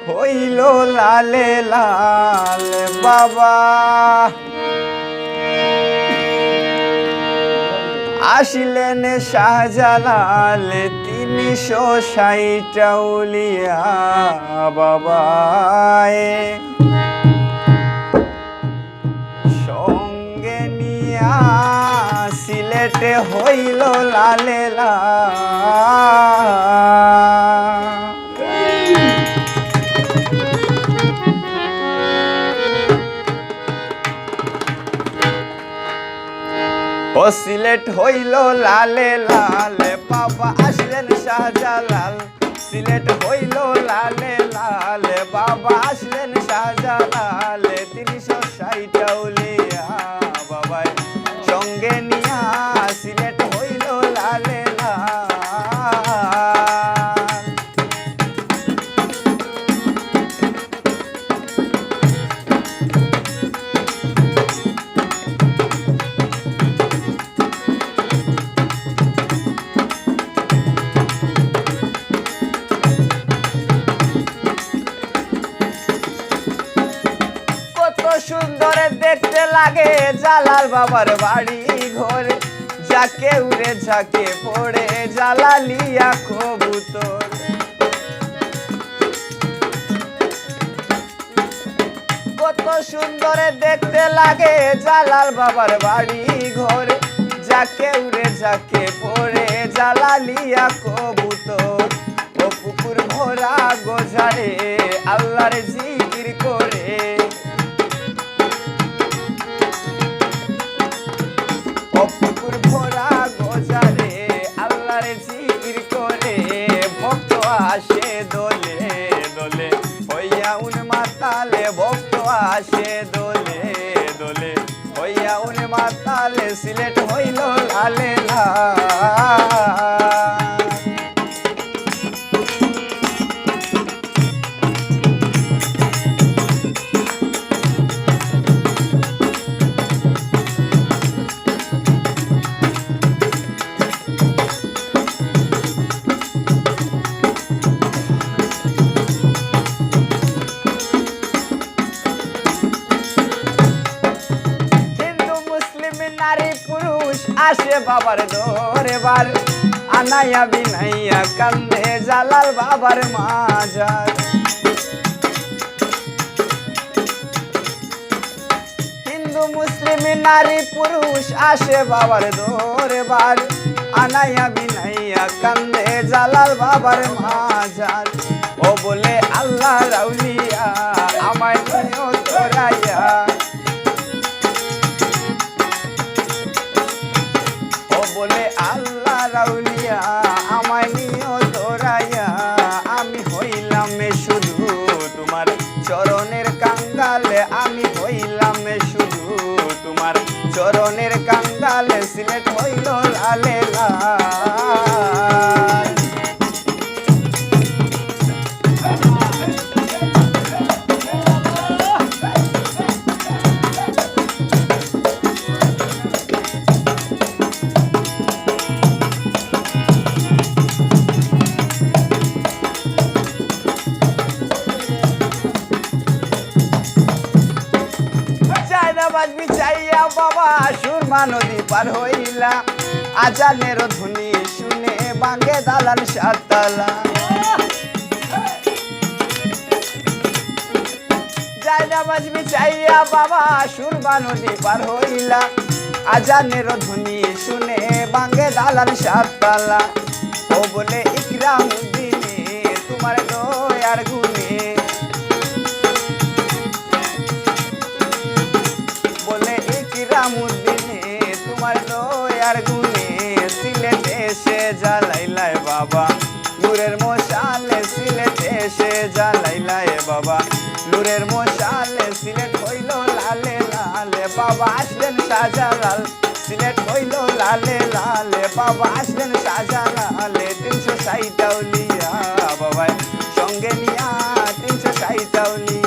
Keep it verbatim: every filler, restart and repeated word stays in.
হইল লালে লাল বাবা। আসিলেন শাহজালাল তিনশো ষাইট আউলিয়া বাবায়। সঙ্গে নিয়া সিলেটে হইল লালে লাল। ও সিলেট হইল লালে লাল, বাবা আসলেন শাহজালাল। সিলেট হইল লালে লাল, বাবা আসলেন শাহজালাল। তিনশো ষাইট আউলিয়া বাবায় সঙ্গে নিয়া সিলেট হইল লালে লাল। কত সুন্দর দেখতে লাগে জালাল বাবার বাড়ি ঘর, যাকে উড়ে যাকে পড়ে জালালিয়া কবুতর। কত সুন্দর দেখতে লাগে জালাল বাবার বাড়ি ঘর, যাকে উড়ে যাকে পড়ে জালালিয়া কবুতর। ও পুকুর ভরা গোজারে আল্লাহর জিকির করে, ও পুকুর ভরা গোজারে আল্লাহর জিকির করে, ভক্ত আসে দলে দলে, হইয়া উন্মাতালে ভক্ত আসে দলে দলে, হইয়া উন্মাতালে সিলেট হইল লালে লাল। হিন্দু মুসলিম নারী পুরুষ আসে বাবার দরবার, আনাইয়া বিনাইয়া কান্দে জালাল বাবার মাজার। হিন্দু মুসলিম নারী পুরুষ আসে বাবার দরবার, আনাইয়া বিনাইয়া কান্দে জালাল বাবার মাজার। ও বলে আল্লাহর আউলিয়া আমায় নিও তোরাইয়া, ও বলে আল্লাহর আউলিয়া আমায় নিও তোরাইয়া, আমি হইলাম শুধু তোমার চরণের কাঙ্গাল, আমি হইলাম শুধু তোমার চরণের কাঙ্গাল, সিলেট হইল লালে লাল। জায়নামাজ বিছাইয়া বাবা সুরমা নদী পার হইলা, আজানের ধ্বনি শুনে ভাঙে দালান সাততলা। জায়নামাজ বিছাইয়া বাবা সুরমা নদী পার হইলা, আজানের ধ্বনি শুনে ভাঙে দালান সাততলা। ও বলে ইকরামুদ্দিনে তোমার দয়ার গুণে, বলে ইকরামুদ্দিনে তোমার দয়ার গুণে, সিলেট এসে জ্বালাইলায় বাবা নূরের মশালে, সিলেট এসে জ্বালাইলায় বাবা নূরের মশালে, সিলেট হইল লালে লালে, বাবা আসলেন শাহজালাল। সিলেট হইল লালে লালে, বাবা আসলেন শাহজালালে, তিনশো ষাইট আউলিয়া বাবায় সঙ্গে নিয়া, তিনশো ষাইট আউলিয়া